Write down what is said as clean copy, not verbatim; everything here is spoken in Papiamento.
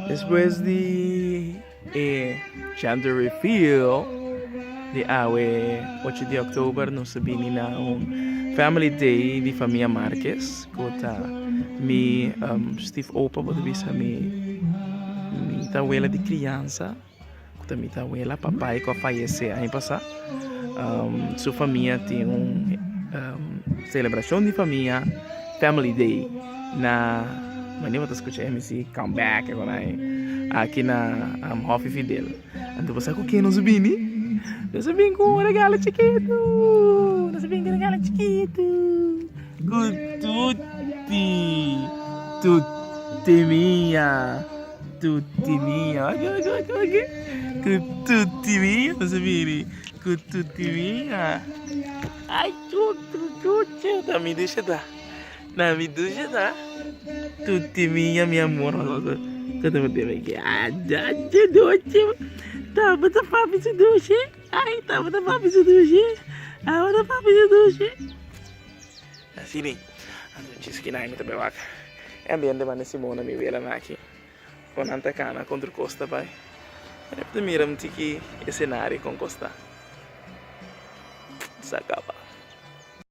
Despues di e gender reveal di awe ocho di oktober nos a bini na un family day di famia Marques ku ta mi stief opa bo ta bisa mi mi tawela di kriansa ku ta mi tawela papai ku a fayesé aña pasá su famia tin un selebrashon di famia family day na manera bo ta skucha MC come back e por ai aki na Hofi Fidel anto bo sa ku ken nos a bini nos a bini ku un regalo chikitu nos a bini ku un regalo chikitu ku tutti tutti mia. Tutti mia, oke oke oke oke. Ku tutti mia, nos a bini. Ku tutti mia. Ai, chuchu, chuchu. Na mi dusha ta. Na mi dusha ta. Tutti mia, mi amor. Kota mo teme ki. Aja, aja, doce. Tabata papi su dushe. Ai, tabata papi su dushe. Tabata papi su dushe. Así ni. Anto chiskinai mi ta bai wak. E ambiente banda Simona mi wela na aki. Kon nan ta kana kontra kos ta bai. Mi ta mira un tiki e senario kon kos ta. Sa kaba.